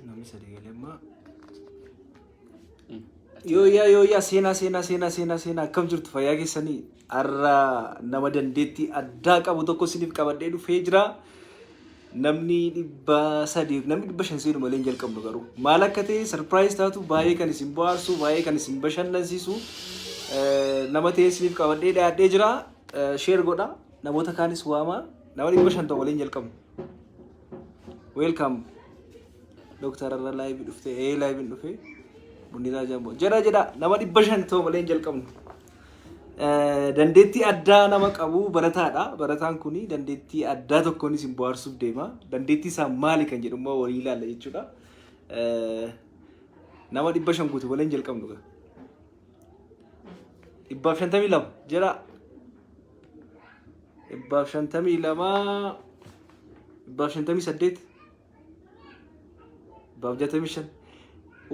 Namni sadii galee ammaa. Yooyyaa yooyyaa, seenaa seenaa seenaa seenaa seenaa, akkam jirtu? Fayyaa keessanii? Har'a nama dandeettii addaa qabu tokko isiniif qabadhee dhufee jira. Namni 300, namni 500 seenu malee hin jalqabnu. Garuu maal akka ta'e surprise taatu. Baay'ee kan isin bohaarsu, baay'ee kan isin bashannansiisu nama ta'e isiniif qabadhee dhiyaadhee jira. Share godha, namoota kaanis waama. Nama 500 ta'u malee hin jalqabnu. Welcome, Dooktar. Irra live dhufte? Ee, live hin dhufe. Bunniraa Jambo jedha jedha. Nama 500 ta'u malee hin jalqabnu. Dandeettii addaa nama qabu, barataadha. Barataan kuni dandeettii addaa tokkoon isin bohaarsuuf deema. Dandeettii isaa maali kan jedhu immoo walii ilaalla jechuudha. Nama 500 guutu malee hin jalqabnu gaa. 152 jedha. 152, 158, 165.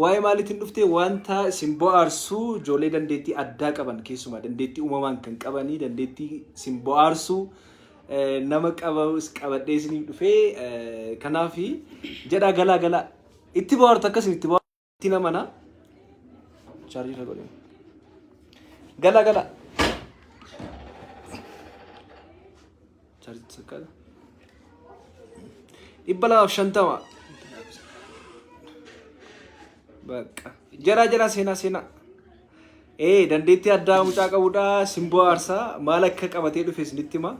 Waa'ee maaliitiin dhufte? Wanta isin bohaarsu, ijoollee dandeettii addaa qaban, keessumaa dandeettii uumamaan kan qabanii, dandeettii isin bohaarsu nama qabadhee isiniif dhufee. Kanaaf jedhaa, galaa galaa, itti bohaartu. Akkasin itti bohaartu nama na chaarjii irra godhee. Galaa galaa, chaarjii sakkaata. 250. Bakka. Jara jara, seenaa seenaa. Ee, dandeettii addaa mucaa qabudha. Simboo aarsaa maal akka qabatee dhufe isinitti hima.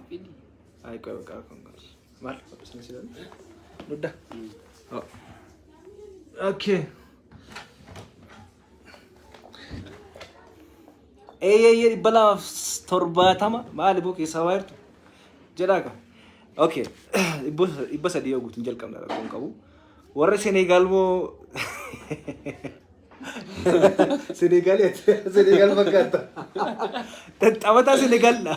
Ay, qoy, qoy, qoy, qoy. Maal? Dudda. Okay. Ee, ee, 270 maali boo keessaa waa jirtu? Jedhaa ka. Okay. 300 yoo guutuun jalqabna, rakkoon qabu. Warra Senegaal moo? Senegaal, Senegaal fakkaata. Taphataa Senegaal dha.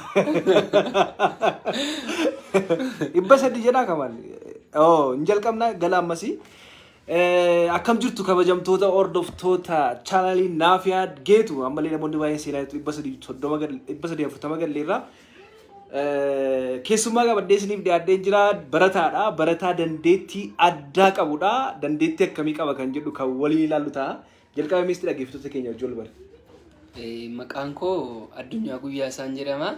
300 jedhaa kamal. Oh, hin jalqabna, gala ammasii. Akkam jirtu, kabajamtoota hordoftoota chaanalii Naafiyaad Geetu? Ammallee namoonni baay'een seenaa jirtu. 330, 340 galleerra. Keessummaa qabadhee isiniif dhiyaadhee jira. Barataadha. Barataa dandeettii addaa qabudha. Dandeettii akkamii qaba kan jedhu kan waliin ilaallu ta'a. Jalqaba miisti dhaggeeffattoota keenya wajjin wal bare. Maqaan koo Addunyaa Guyyaa isaan jedhama.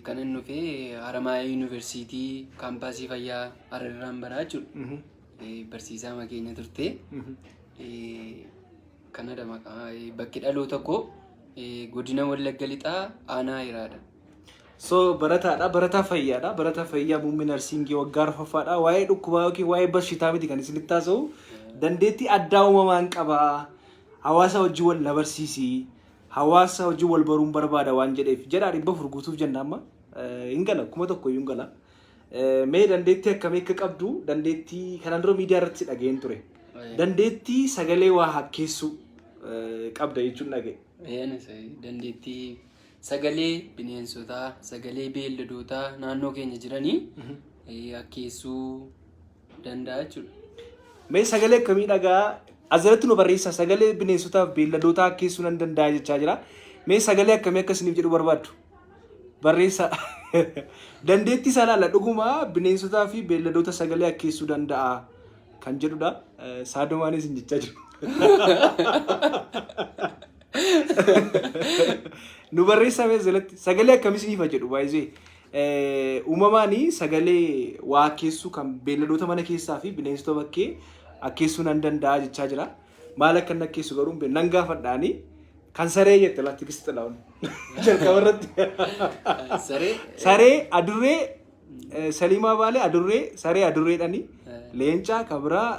Kan inni dhufe Haramaayaa Yuunivarsiitii, kaampaasii fayyaa Hararraan baraa jechuudha. Barsiisaa makeenya turte. Kanadha maqaa. Bakki dhaloota koo godina Wallagga Lixaa, aanaa Hiraadha. So barataadha. Barataa fayyaadha. Barataa fayyaa muummee narsiingii waggaa arfaffaadha. Waa'ee dhukkubaa yookiin waa'ee bashitaa miti kan isinitti haasa'u. Dandeettii addaa uumamaan qaba. Hawaasa wajjin wal na barsiisi. Hawaasa wajjin wal baruun barbaada waan jedheef. Jedhaa, 400 guutuuf jenna amma. Hin gala, 1000 iyyuu hin gala. Mee dandeettii akkamii akka qabdu, dandeettii kanaan dura miidiyaa irratti si dhaga'een ture. Dandeettii sagalee waa hakkeessuu qabda jechuun dhaga'e. Anis dandeettii sagalee bineensotaa, sagalee beelladootaa naannoo keenya jiranii akkeessuu danda'a jechuudha. Mee sagalee akkamii dhagaa? Asirratti nu barreessaa. Sagalee bineensotaa fi beelladootaa akkeessuu nan danda'a jechaa jira. Mee sagalee akkamii akka isiniif jedhu barbaaddu? Barreessaa. Dandeettii isaa ilaalla, dhuguma bineensotaa fi beelladoota sagalee akkeessuu danda'a kan jedhudha. Saadomaanis hin jechaa jiru. Nu barreessaa mee jalatti sagalee akkamii isiniif haa jedhu. Baay'ee uumamaan sagalee waa akkeessuu kan beelladoota mana keessaa fi bineensota bakkee akkeessuu nan danda'a jechaa jira. Maal akka inni akkeessu garuu hin beeku. Nan gaafadhaani. Kan saree jette laa Tigist Xilahuun. Jalqaba irratti. Saree. Saree, adurree, Saliimaa Baalee, adurree, saree, adurreedhani. Leenca, kabraa,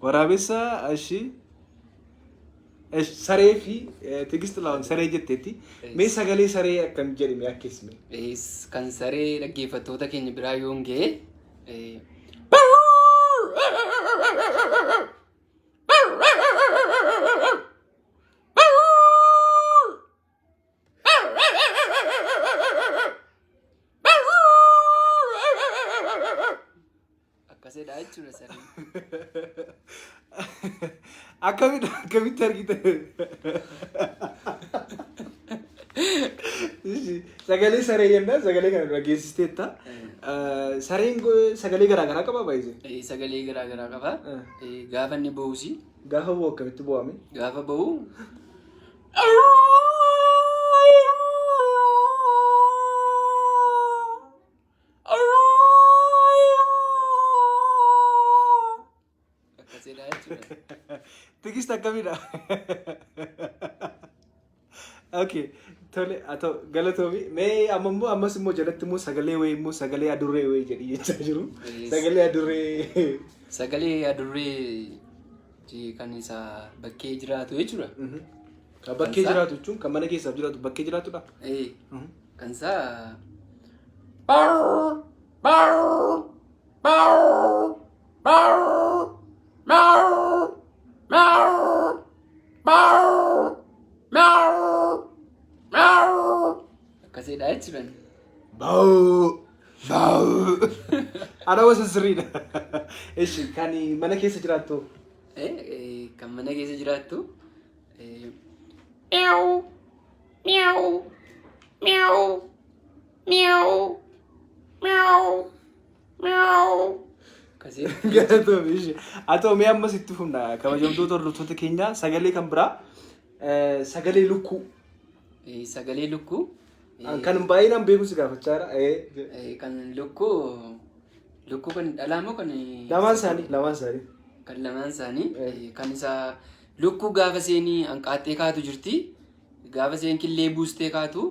waraabessa, ashi. Saree fi Tigist Xilahuun saree jetteetti. Mee sagalee saree akkam jedhime akkeessime? Kan saree dhaggeeffattoota keenya biraa yoon ga'e, Akkasidha jechuudha sareen. Akkamitti akkamitti argite? Sagalee saree jennaan sagalee kana dhageessisteetta. Sareen sagalee garaa garaa qaba baay'ee. Sagalee garaa garaa qaba. Gaafa inni ba'uusi. Gaafa bo'u akkamitti bo'ame? Gaafa ba'u. Akkasidha jechuudha. Tikist akkamidha? Okay, tole, haa ta'u, galatoomi. Mee amma immoo ammas immoo jalatti immoo sagalee wayii immoo sagalee adurree wayii jedhi jechaa jiru. Sagalee adurree. Sagalee adurree kan isa bakkee jiraatu jechuudha. Kan bakkee jiraatu jechuun kan mana keessaaf jiraatu bakkee jiraatudha. Kan isaa. Akkasidha jechuudha. Baa'uu! Baa'uu! Ana wasa sirriidha. Ishi kan mana keessa jiraattu. Kan mana keessa jiraattu. Meow meow meow meow meow meow. Akkasii. Galatoomi ishi. Haa ta'u, mee ammas itti fufna, kabajamtoota hordoftoota keenyaa, sagalee kan biraa, sagalee lukkuu. Sagalee lukkuu. Kan baay'inaan beeku si gaafachaa jira. Kan lukkuu, lukkuu kan dhalaa moo kan? Lamaan isaanii, lamaan isaanii. Kan lamaan isaanii, kan isaa lukkuu gaafa seenii hanqaaxxee kaatu jirti. Gaafa seen killee buustee kaatu.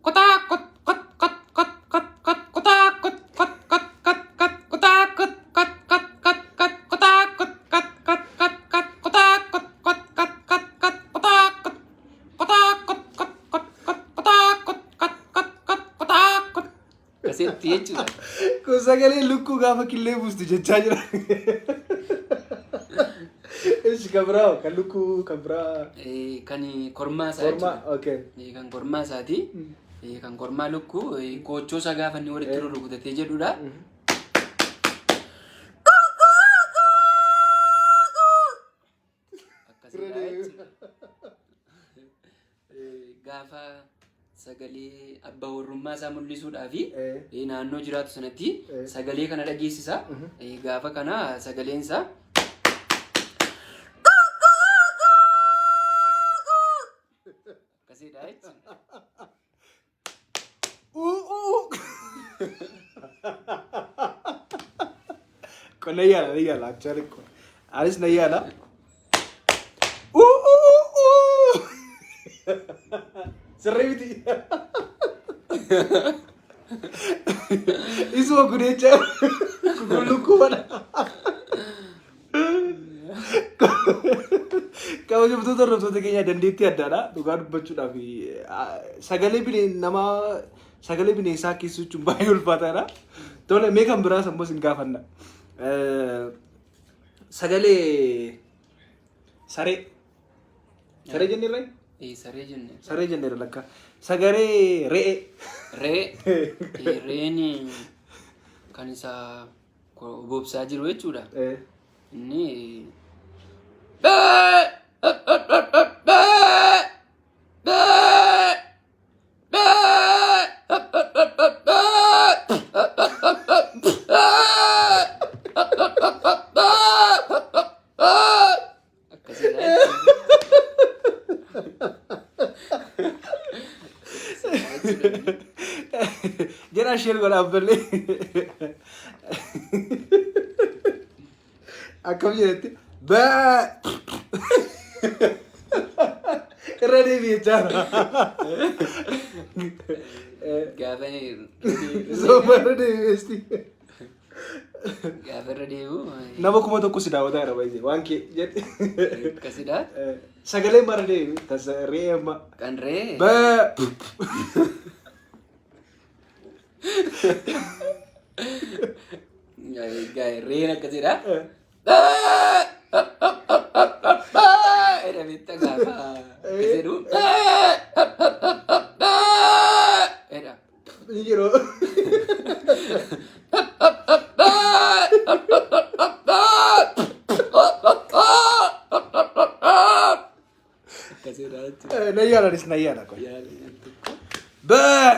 Kotaa kot kot kot kot kot kot kotaa kot kot kot kot kot kotaa kot kot kot kot kot kotaa kot kot kot kot kot kotaa kot kot kot kot kot kotaa kot kotaa kot kot kot kot kotaa kot kot kot kot kotaa kot. Akkasitti jechuudha. Kun sagalee lukkuu gaafa killee buustu jechaa jira. Ishi kan biraa, kan lukkuu kan biraa. Kan kormaa isaa Kormaa jechuudha. Okay. Kan kormaa isaati. Kan kormaa lukkuu koochoo isaa gaafa inni walitti rukutatee jedhudha. Akkasidha jechuudha. Gaafa sagalee abbaa warrummaa isaa mul'isuudhaafi naannoo jiraatu sanatti sagalee kana dhageessisa. Gaafa kana sagaleen isaa akkasidha jechuudha. Uu. Kun na yaala, na yaala, actually kun. Anis na yaala. Uu uu uu. Sirrii miti. Isuma kun jecha kun lukkuu mana. Kabajamtoota hordoftoota keenya, dandeettii addaadha. Dhugaa dubbachuudhaaf sagalee bineen namaa sagalee bineensaa keessa jechuun baay'ee ulfaataadha. Tole, mee kan biraas ammoo isin gaafanna. Sagalee saree. Saree jenneerra? Saree jenne. Saree jenneerra lakka. Sagalee re'ee. Re'ee. Re'een kan isa bobsaa jiru jechuudha. Inni bee bee bee bee bee akkasidha jechuudha. Jedha isheen godhaaf ballee. Akkam jedhetti bee irra deebi'e jechaadha. Gaafa Sooma irra deebi'eesti. Gaafa irra deebi'u Nama 1000 si daawwataa jira baay'ee waan kee jedhe. Akkasidha. Sagalee mara deebi tasa re'ee amma. Kan re'ee. Bee. Re'een akkasidha. Jedhameetta gaafa akkas jedhu. Jedha. Ni yeroo. Akkasidha jechuudha. Nan yaalanis, nan yaala qoy. Yaali tokko. Bee!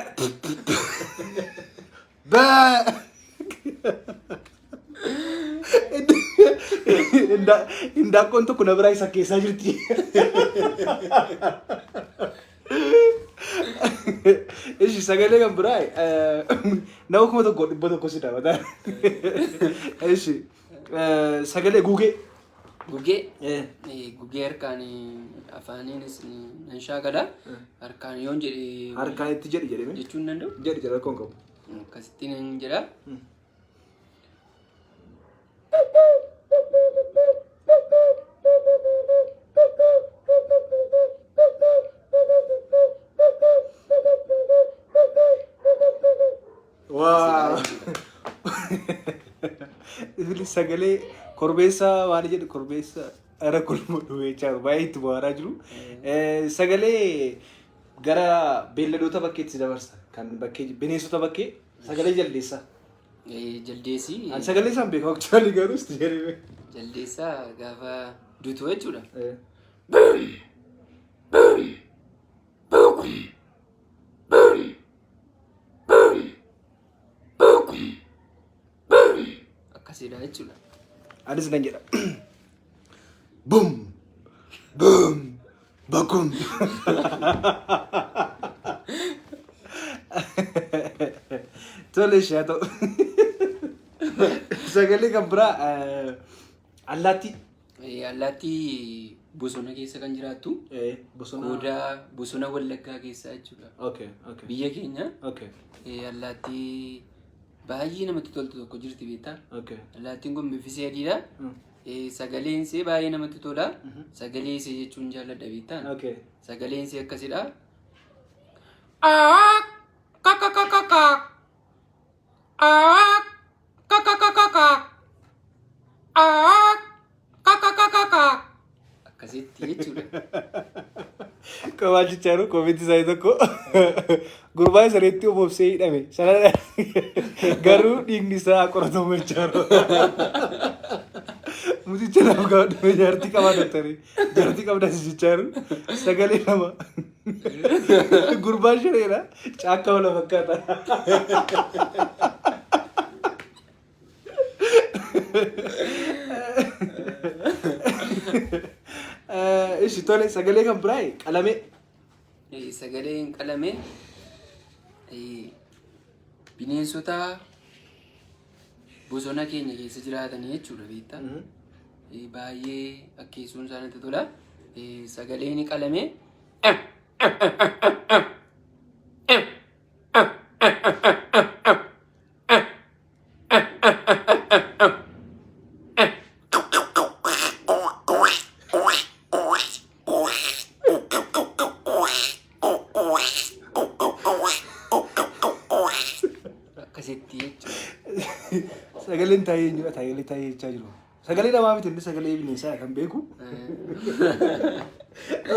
Bee! Indaanqoon tokko na biraa isa keessaa jirti. Ishi, sagalee kan biraa nama 1100 si daawwata. Ishi, sagalee gugee. Gugee. Gugee harkaan, afaaniinis nan shaakala. Harkaan yoon jedhe. Harkaan itti jedhi jedhame. Jechuu hin danda'u. Jedhi jedha, rakkoon qabu. Akkasittiin nan jedha. Waa! Sagalee korbeessa waan jedhu, korbeessa ara kolma dhufee jiru, baay'ee itti bohaaraa jiru. Sagalee gara beelladoota bakkeetti si dabarsa. Kan bakkee, bineensota bakkee, sagalee jaldeessaa. Jaldeessi. Ani sagalee isaan beeku actually, garuu itti jedhame. Jaldeessaa gaafa dutu jechuudha. Bukum. Bum. Bum. Bukum. Bum. Akkasidha jechuudha. Anis nan jedha. Bum! Bum! Bakum! Tole, ishee haa ta'u. Sagalee kan biraa, allaattii. Allaattii bosona keessa kan jiraattu. Bosona. Goodaa bosona Wallaggaa keessa jechuudha. Biyya keenya. Allaattii baay'ee namatti toltu tokko jirti, beektaa? Allaattiin kun bifti ishee adiidha. Sagaleen ishee baay'ee namatti tola. Sagalee ishee jechuun jaalladha, beektaa? Sagaleen ishee akkasidha. Aak kakakakaka. Aak kakakakaka. Aak kakakakaka. Akkasitti jechuudha. Qabaa jechaa jiru comment isaanii tokko, gurbaa sareetti obobsee hidhame sana garuu dhiigni isaa qoratamu jechaa jiru. Mucicha naaf gaafadhu, jaartii qabaa doktarii, jaartii qabdas jechaa jiru. Sagalee nama gurbaa shareedha, caakkaa wala fakkaata. Ishi, tole, sagalee kan biraa, qalamee. Sagaleen qalamee bineensota bosona keenya keessa jiraatanii jechuudha, beektaa? Baay'ee akkeessuun isaanitti tola. Sagaleen qalamee. Akkasitti jechuudha. Sagaleen taa'ee eenyudha? Sagalee taa'ee jechaa jiru. Sagalee namaa miti inni, sagalee bineensaa kan beeku.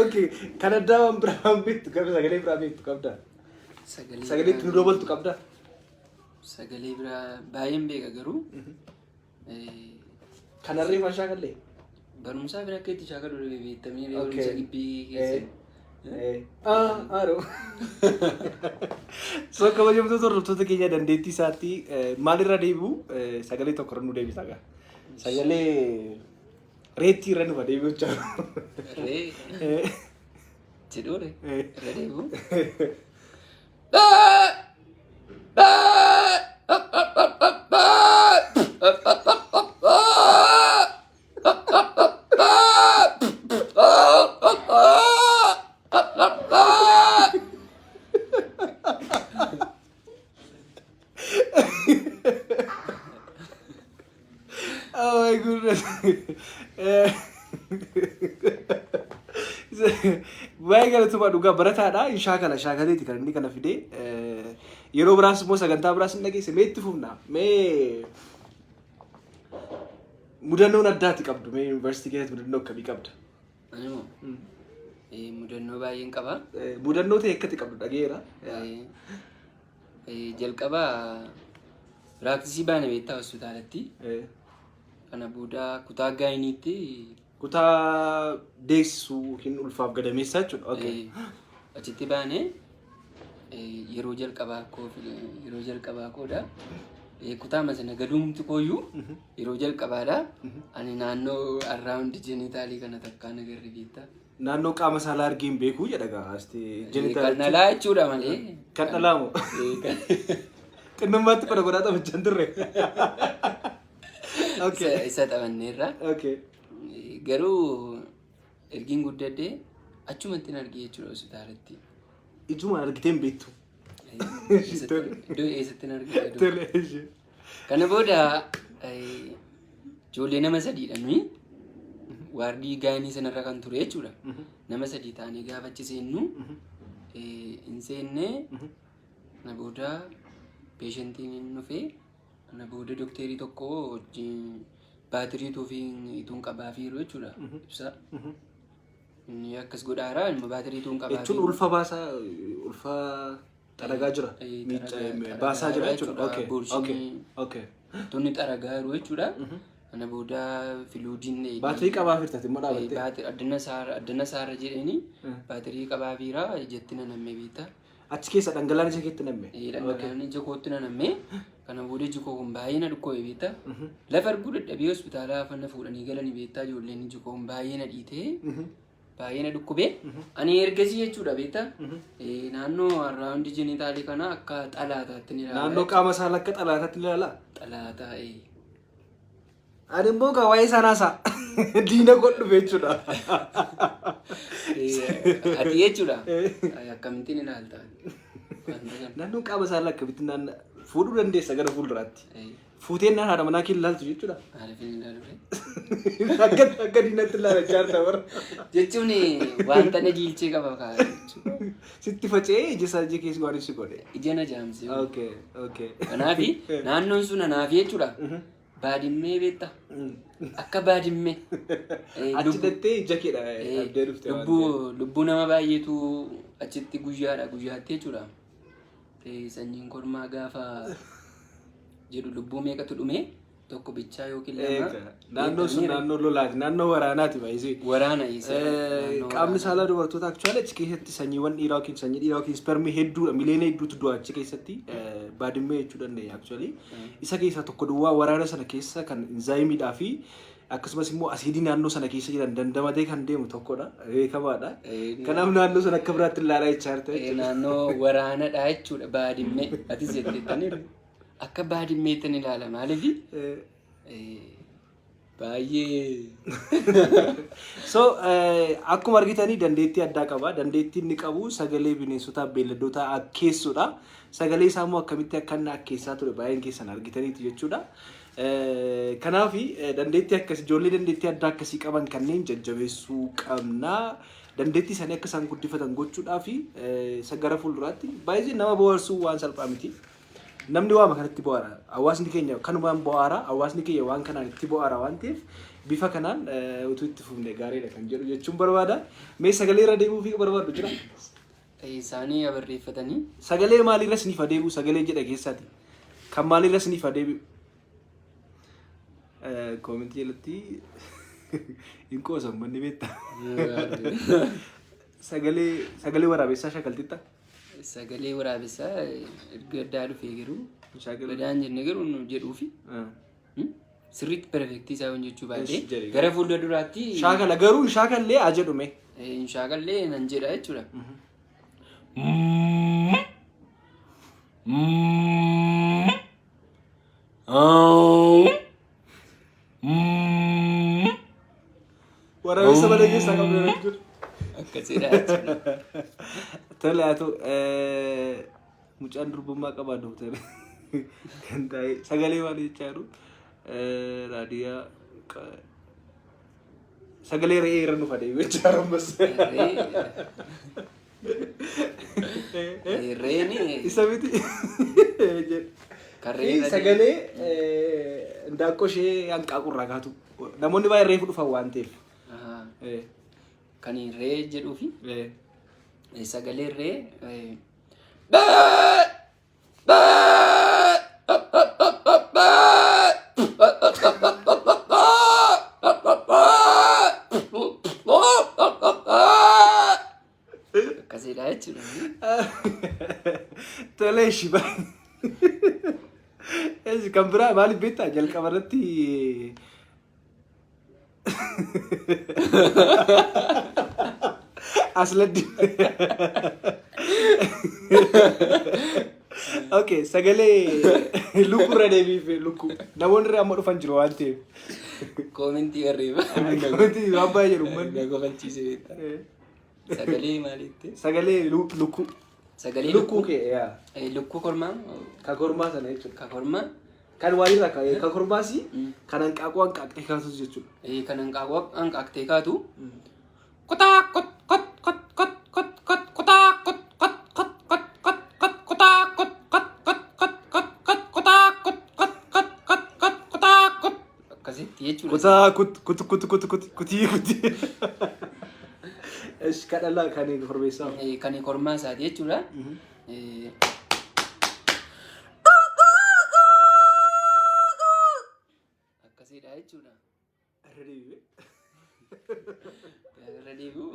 Okay, kan addaa waan biraa waan beektu qabda, sagalee biraa beektu qabda. Sagalee Sagalee itti nu dabaltu qabda. Sagalee biraa baay'een beeka garuu Kan harree faa shaakallee? Barumsaa bira akka itti shaakalu beektamee, barumsa gibbii keessa. Ah, so kabajamtoota hordoftoota keenya, dandeettii isaatti maalirra deebi'u, sagalee tokko irra nu deebisa gaa. Sagalee reettii irra nufa deebi'u jechaa. Ree jedhuure irra deebi'u. Oh my goodness. Baay'ee galatoomaa, dhugaa barataadha. Hin shaakala, shaakaleeti kan inni kana fide. Yeroo biraas immoo sagantaa biraas hin dhageesse. Mee itti fufna. Mee mudannoon addaati qabdu. Mee yuunivarsiitii keessatti mudannoo akkamii qabda? Ani moo mudannoo baay'een qaba. Mudannoo ta'e akkati qabdu dhageera. Jalqaba practice baane, beektaa, hospitaalatti. Kana booda kutaa gyneitti. Kutaa deessisuu yookiin ulfaaf gadameessaa jechuudha. Okay. Achitti baanee yeroo jalqabaa koo yeroo jalqabaa koodha. Kutaa sana galuumti kooyyuu yeroo jalqabaadha. Ani naannoo around genitaalii kana takkaan agarre beektaa. Naannoo qaama saalaa argee hin beekuu jedha gaa asti Kan dhalaa jechuudha malee. Kan dhalaa moo? Xinnummaatti qoda godhaa taphachaa hin turre. Okay. Isa taphanneerra. Okay. Garuu ergiin guddadhee achumatti hin argee jechuudha hospitaalatti. Ijumaan argitee hin beektu. Iddoo eessatti hin argee. Tole ishee. Kana booda ijoollee nama sadiidha nuyi. Waardii gynae sanarra kan ture jechuudha. Nama sadii taanee gaafa achi seennu hin seennee, na booda patientiin hin dhufee, na booda dookterii tokko wajjin baatirii tuufii ituun qabaafiiru jechuudha. Ibsaa. Inni akkas godhaara immoo baatirii tuun qabaafiiru. Jechuun ulfa baasaa, ulfa xaragaa jira. Baasaa jira jechuudha. Okay. Okay. Okay. Tunni xaragaa jiru jechuudha. Kana booda fluidiin Baatirii qabaa firtati immoo dhaabattee. Addana isaarra jedhanii baatirii qabaafiira ijatti na nammee beektaa. Achi keessa dhangala'aan ija keetti namme. Dhangala'aan ija kootti na nammee, kana booda iji koo kun baay'ee na dhukkube beektaa. Lafa arguu dadhabee hospitaala afaan fuudhanii galanii beektaa, ijoolleen iji koo kun baay'ee na dhiitee baay'ee na dhukkube. Ani ergasii jechuudha beektaa, naannoo around genitaalii kana akka xalaataatti ni ilaala. Naannoo qaama saalaa akka xalaataatti ni ilaala. Xalaataa. Ani immoo gaa waa'ee sanaa isaa diina godhu jechuudha. Ati jechuudha akkamittiin ilaalta? Naannoon qaama saalaa akkamitti fuudhuu dandeessa gara fuulduraatti? Fuuteen naan haadha manaa kee ilaaltu jechuudha. Maaliif hin ilaalu? Akka diinatti ilaala jaarta bara. Jechuun wanta na jiilchee qaba kaa jechuudha. Sitti faca'ee ija isaa ija keessa waan ibsi godhe. Ija na jaamsee. Okay. Kanaafi naannoon sun anaafi jechuudha. Baadimmee beektaa? Akka baadimmee. Achi dhattee ija keedha abdee dhufte waan ta'eef. Lubbuu nama baay'eetu achitti guyyaadha guyyaatti jechuudha. Sanyiin kormaa gaafa jedhu lubbuu meeqatu dhume, tokko bichaa yookiin lama. Naannoo sun naannoo lolaati, naannoo waraanaati baay'isee. Waraana isa. Qaamni saalaa dubartoota actually achi keessatti sanyiiwwan dhiiraa yookiin sanyii dhiiraa yookiin spermii hedduudha, miliyoona hedduutu du'a achi keessatti, baadimmee jechuu dandeenya actually. Isa keessaa tokko duwwaa waraana sana keessa kan enzymiidhaa fi akkasumas immoo asiidii naannoo sana keessa jiran dandamatee kan deemu tokkodha, beekamaadha. Kanaaf naannoo sana akka biraatti ilaalaa jechaa jirta jechuudha. Naannoo waraanadha jechuudha baadimmee. Atis jetteettaniiru. Akka baadimmeettan ilaala, maaliif baay'ee. So akkuma argitanii dandeettii addaa qaba. Dandeettii inni qabu sagalee bineensotaa beelladootaa akkeessuudha. Sagalee isaa immoo akkamitti akka inni akkeessaa ture baay'een keessan argitaniitu jechuudha. Kanaaf dandeettii akkas ijoollee dandeettii addaa akkasii qaban kanneen jajjabeessuu qabna. Dandeettii isaanii akka isaan guddifatan gochuudhaa fi isa gara fuulduraatti baay'ee nama bohaarsuu waan salphaa miti. Namni waama kanatti bohaara. Hawaasni keenya kanumaan bohaara. Hawaasni keenya waan kanaan itti bohaara waan ta'eef bifa kanaan utuu itti fufne gaariidha kan jedhu jechuun barbaada. Mee sagalee irra deebi'uu fi barbaadu jira? Isaanii barreeffatanii. Sagalee maaliirra isiniif adeebi'u sagalee jedha keessaati? Kan maaliirra isiniif adeebi'u? Commentii jalatti hin qoosan manni beektaa? Sagalee waraabessaa shakaltitta? Sagalee waraabessaa erga addaa dhufee garuu badaan jenne garuu nu jedhuufi sirriitti perfectii isaa hojjechuu baadhee gara fuula duraatti. Shaakala garuu hin shaakallee haa jedhume. Hin shaakallee nan jedha jechuudha. Waraabessa mana keessaa qabdu jechuudha. Akkasidha jechuudha. Tole haa ta'u, mucaan durbummaa qabaa dooktar kan ta'e sagalee maal jechaa jiru, raadiyaa sagalee re'ee irra nuuf adeemu jechaa jiru ammas. Re'een Isa miti. Kan re'ee irra Sagalee indaaqqoo ishee hanqaaquu irraa kaatu. Namoonni baay'een reefu dhufan waan ta'eef. Kan re'ee jedhuu fi sagalee re'ee Tole, ishi Eshi kan biraa maaliif beektaa jalqaba irratti asladdi. Okay, sagalee lukkuu irra deebiif lukkuu. Namoonni irra amma dhufan jiru waan ta'eef. Koomentii barreeffama. Koomentii waan baay'ee jedhu uummanni. Na kofalchiise beektaa. Sagalee maaliitti? Sagalee lukkuu. Sagalee Lukkuu kee yaa. Lukkuu kormaa. Ka kormaa sana jechuudha. Ka kormaa. Kan waalirraa ka kormaasi kan hanqaaquu hanqaaqxee kaasus jechuudha. Kan hanqaaquu hanqaaqtee kaatu. Kutaa kot kot kot kot kot kot kutaa kot kot kot kot kot kot kutaa kot kot kot kot kot kot kutaa kot kot kot kot kot kutaa kot akkasitti jechuudha. Kutaa kut kut kut kut kut kutii kutii. Esh kan dhalaa kan korbeessaa. Kan kormaa isaati jechuudha. Akkasidha jechuudha. Irra deebi'ee. Irra deebi'u.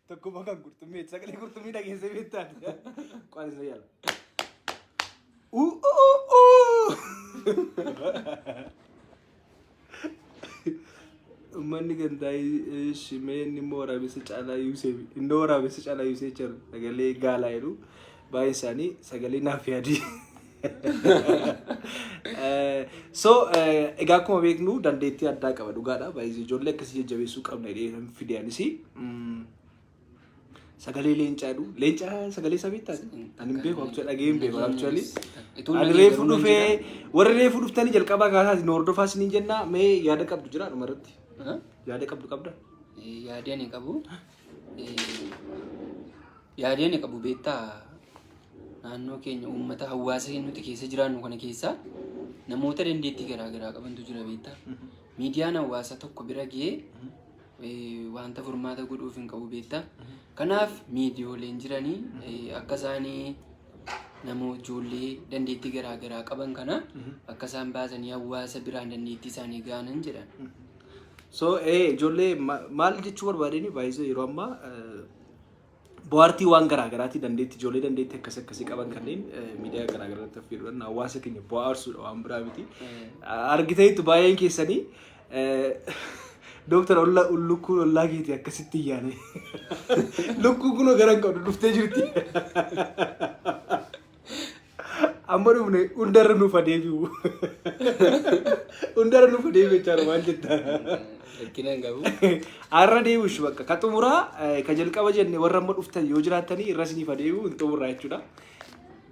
Tokkummaa kan qurxummii sagalee qurxummii dhageessee beektaan. Qaan isa yaala. Uu uu uu. Uummanni gandaa shimee inni immoo waraabessa caalaa yuusee inni waraabessa caalaa yuusee jira sagalee gaalaa jedhu baay'een isaanii sagalee naaf yaadii. So egaa akkuma beeknu dandeettii addaa qaba dhugaadha. Baay'ee ijoollee akkasii jajjabeessuu qabna jedhee fide anis. Sagalee leencaa jedhu. Leencaa sagalee isaa beektaa? Ani hin beeku, actually dhagee hin beeku actually. Ani reefu dhufee warri reefu dhuftanii jalqabaa kaasaa nu hordofaa isiniin jenna. Mee yaada qabdu jira dhumarratti? Yaada qabdu qabda? Yaada ani qabu. Yaada ani qabu beektaa, naannoo keenya uummata hawaasa nuti keessa jiraannu kana keessa namoota dandeettii garaa garaa qabantu jira beektaa. Miidiyaan hawaasa tokko bira ga'ee wanta furmaata godhuuf hin qabu beektaa. Kanaaf miidiyooleen jiranii akka isaanii namoota ijoollee dandeettii garaa garaa qaban kana akka isaan baasanii hawaasa biraan dandeettii isaanii ga'anan jedhan. So ijoollee maal jechuu barbaadeni baay'isee yeroo ammaa bohaartii waan garaa garaatii dandeettii ijoollee dandeettii akkas akkasii qaban kanneen miidiyaa garaa garaatti fiduudhaan hawaasa keenya bohaarsuudha, waan biraa miti. Argiteettu baay'een keessanii Dooktar Ollaa lukkuun ollaa keetii akkasitti hin yaane. Lukkuun kunoo gara hin qabdu dhuftee jirti. Amma dhufne hundarra nuuf adeebi'u. Hundarra nuuf adeebi'u jechaadha maal jetta? Rakkina hin qabu. Har'a deebi'u bakka ka xumuraa ka jalqaba jenne warra amma dhuftan yoo jiraattanii irra isiniif adeebi'u hin xumurraa jechuudha.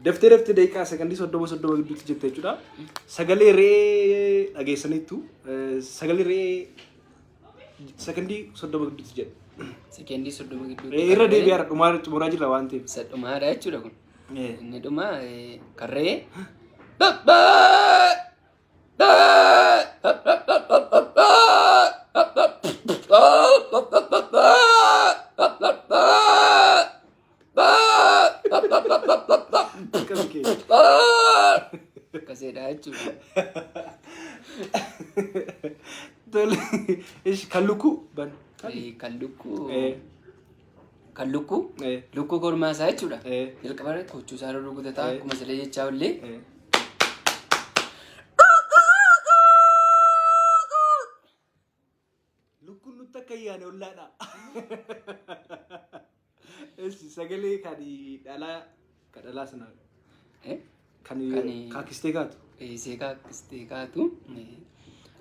Daftee daftee daqiiqaa sakandii 30 30 gidduutti jette jechuudha. Sagalee re'ee dhageessaniittu sagalee re'ee sakandii 30 gidduutti jedhe. Sekendii 30 gidduutti. Re'ee irra deebi'aa dhumaa xumuraa jirra waan ta'eef. Isa dhumaadha jechuudha kun. Inni dhuma kan re'ee. Akkam kee. Akkasidha jechuudha. Tole. Ish kan lukkuu ban. Kan lukkuu. Kan lukkuu. Lukkuu kormaa isaa jechuudha. Jalqaba irratti huccuu isaa rurrukutataa akkuma sila jechaa ollee. Lukkuun nutti akka hin yaane ollaadha. Eessi sagalee kan dhalaa kan dhalaa sana kan kaakistee kaatu. Eesee kaakistee kaatu.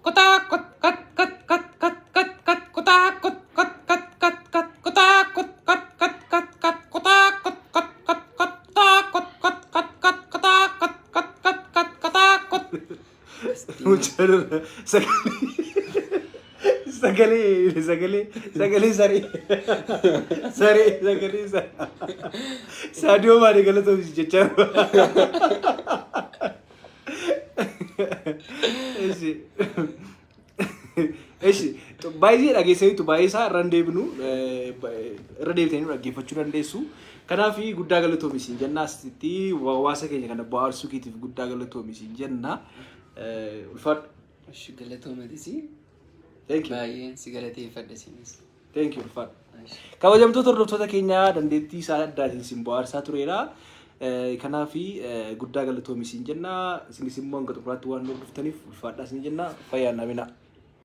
Kutaa kot kot kot kot kot kot kot kutaa kot kot kot kot kot kutaa kot kot kot kot kot kutaa kot kot kot kot kutaa kot kot kot kot kutaa kot kot kot kot kutaa kot. Mucaan sagalee sagalee sagalee saree saree sagalee saree Saadiyoo maali galatoomsi jechaa. Eshi eshi baay'ee dhageessaniitu baay'ee isaa irra hin deebinu, irra deebitanii dhaggeeffachuu dandeessu. Kanaaf guddaa galatoomi siin jenna, asitti hawaasa keenya kana bohaarsuu keetiif guddaa galatoomi siin jenna. Ulfaadhu. Ishi galatoomatis. Thank you. Baay'een si galateeffadha sinis. Thank you, ulfaadha. Kabajamtoota hordoftoota keenyaa, dandeettii isaa addaatiin isin bohaarsaa tureera. Kanaaf guddaa galatoomi isin jenna. Isinis immoo hanga xumuraatti waan nu hordoftaniif ulfaadhaa isin jenna. Fayyaan namina.